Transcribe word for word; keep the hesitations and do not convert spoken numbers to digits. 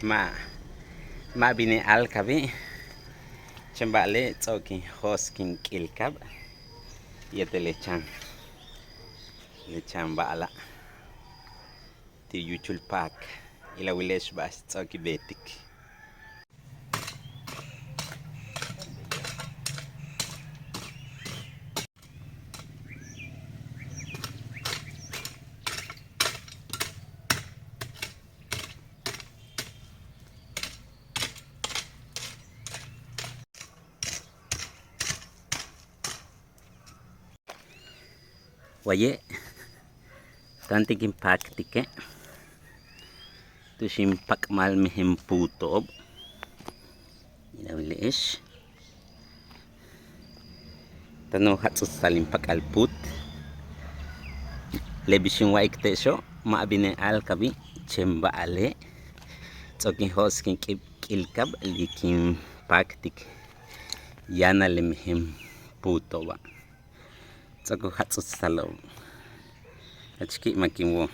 Ma' ma' bine' a'alkabi'. Chéen ba'ale' ts'o'ok in jo'os kin k'iilkab yéetel le chan le chan ba'ala' ti' yúuchul paak. Ilawile'ex ba'ax ts'o'ok in beetik. Waye' táantik in paaktike' tu'ux in pak'ma'al mejen puuto'ob. Ilawile'ex táan u jats'utstal in pak'al puut. Le bix in wa'ayik te'exo' ma' bine' a'alkabi', chéen ba'ale' ts'o'ok in jo'os kin k'iilkab le kin paaktik yáanal le mejen puuto'oba'. Ts'o'ok u jats'utstalo'ob. Jach ki'imak in wóol.